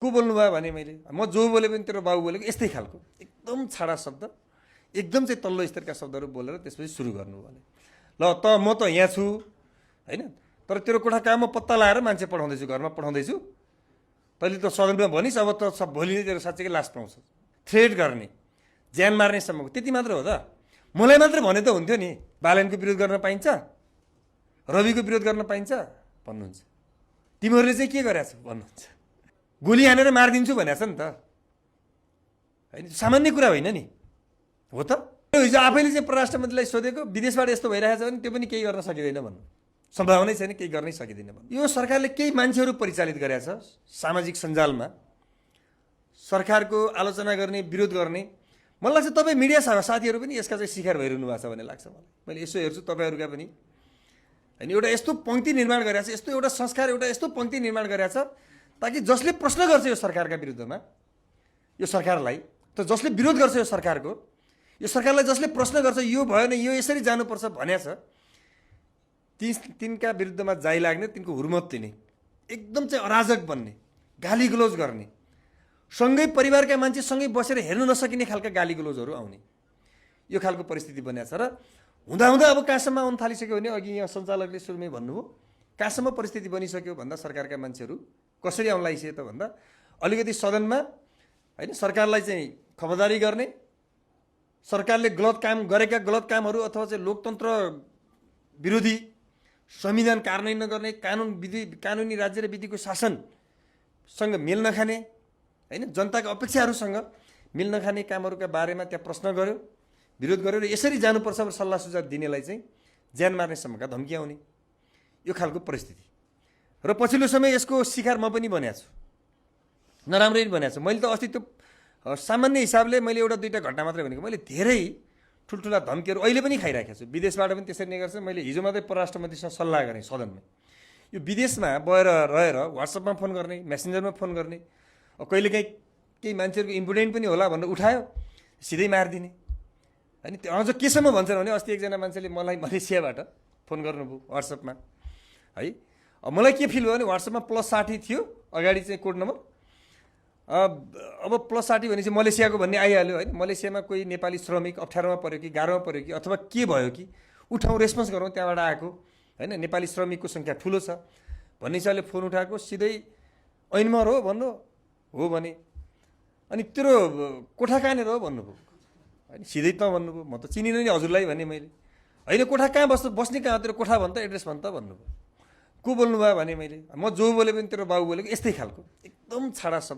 को बोल्नुभयो भने मैले म जो बोले पनि तेरो बाबु बोलेको यस्तै खालको एकदम छाडा शब्द, एकदम चाहिँ तल्लो स्तरका शब्दहरू बोलेर त्यसपछि सुरु गर्नु भने ल त म त यहाँ छु होइन, तर तेरो कोठा कहाँमा पत्ता लगाएर मान्छे पठाउँदैछु, घरमा पठाउँदैछु, तैँले त सदनमा भनिस्, अब त सब भोलि नै तेरो साँच्चैकै लास पाउँछ। थ्रेट गर्ने, ज्यान मार्नेसम्मको, त्यति मात्र हो त। मलाई मात्र भने त हुन्थ्यो नि, बालनको विरोध गर्न पाइन्छ, रविको विरोध गर्न पाइन्छ भन्नुहुन्छ। तिमीहरूले चाहिँ के गरेछ भन्नुहुन्छ। गोली हानेर मारिदिन्छु भनेछ नि त, होइन सामान्य कुरा होइन नि, हो त। हिजो आफैले चाहिँ परराष्ट्र मन्त्रीलाई सोधेको विदेशबाट यस्तो भइरहेछ भने त्यो पनि केही गर्न सकिँदैन भन्नु, सम्भावनै छैन, केही गर्नै सकिँदैन भन्नु। यो सरकारले केही मान्छेहरू परिचालित गरेछ सामाजिक सञ्जालमा सरकारको आलोचना गर्ने, विरोध गर्ने। मलाई लाग्छ तपाईँ मिडिया साथीहरू पनि यसका चाहिँ शिकार भइरहनु भएको छ भन्ने लाग्छ मलाई। मैले यसो हेर्छु तपाईँहरूका पनि होइन, एउटा यस्तो पङ्क्ति निर्माण गरेछ, यस्तो एउटा संस्कार, एउटा यस्तो पङ्क्ति निर्माण गरेछ ताकि जसले प्रश्न गर्छ यो सरकारका विरुद्धमा, यो सरकारलाई त जसले विरोध गर्छ यो सरकारको, यो सरकारलाई जसले प्रश्न गर्छ यो भएन, यो यसरी जानुपर्छ भनेछ, तिनका विरुद्धमा जाइ लाग्ने, तिनको हुर्मत दिने, एकदम चाहिँ अराजक बन्ने, गाली गलोज गर्ने, सँगै परिवारका मान्छे सँगै बसेर हेर्नु नसकिने खालका गाली गलोजहरू आउने, यो खालको परिस्थिति बनिएको छ। र हुँदाहुँदा अब कहाँसम्म आउनु थालिसक्यो भने, अघि यहाँ सञ्चालकले सुरुमै भन्नुभयो, कहाँसम्म परिस्थिति बनिसक्यो भन्दा सरकारका मान्छेहरू कसरी आउन लागिसक्यो त भन्दा अलिकति सदनमा होइन सरकारलाई चाहिँ खबरदारी गर्ने, सरकारले गलत काम गरेका गलत कामहरू अथवा चाहिँ लोकतन्त्र विरोधी, संविधान कार्यान्वयन नगर्ने, कानुनी राज्य र विधिको शासनसँग मेल नखाने होइन, जनताका अपेक्षाहरूसँग मेल नखाने कामहरूका बारेमा त्यहाँ प्रश्न गर्यो, विरोध गर्यो र यसरी जानुपर्छ सल्लाह सुझाव दिनेलाई चाहिँ ज्यान मार्नेसम्मका धम्की आउने, यो खालको परिस्थिति। र पछिल्लो समय यसको शिकार म पनि बनेको छु, नराम्रै बनेको छु। मैले त अस्ति त्यो सामान्य हिसाबले मैले एउटा दुईवटा घटना मात्रै भनेको, मैले धेरै ठुल्ठुला धम्कीहरू अहिले पनि खाइराखेको छु। विदेशबाट पनि त्यसरी नै गर्छ। मैले हिजो मात्रै परराष्ट्र मन्त्रीसँग सल्लाह गरेँ सदनमा, यो विदेशमा गएर रहेर वाट्सएपमा फोन गर्ने, मेसेन्जरमा फोन गर्ने, कहिलेकाहीँ केही मान्छेहरूको इम्पोर्टेन्ट पनि होला भनेर उठायो सिधै मारिदिने होइन। त्यो अझ केसम्म भन्छन् भने अस्ति एकजना मान्छेले मलाई मलेसियाबाट फोन गर्नुभयो वाट्सएपमा है। मलाई के फिल भयो भने वाट्सएपमा +60 थियो, अगाडि चाहिँ कोड नम्बर, अब +60 भनेपछि मलेसियाको भन्ने आइहाल्यो होइन। मलेसियामा कोही नेपाली श्रमिक अप्ठ्यारोमा पऱ्यो कि गाह्रोमा पऱ्यो कि अथवा के भयो कि उठाउँ, रेस्पोन्स गरौँ, त्यहाँबाट आएको होइन, नेपाली श्रमिकको सङ्ख्या ठुलो छ भन्ने हिसाबले फोन उठाएको, सिधै ऐनमा हो भन्नु हो भने, अनि तेरो कोठा कहाँनिर हो भन्नुभयो होइन, सिधै त भन्नुभयो। म त चिनिनँ नि हजुरलाई भने मैले, होइन कोठा कहाँ बस्ने कहाँ, तेरो कोठा भन् त, एड्रेस भन् त भन्नुभयो। को बोल्नुभयो भने मैले म जो बोले पनि तेरो बाबु बोलेको यस्तै खालको एकदम छाडा शब्द।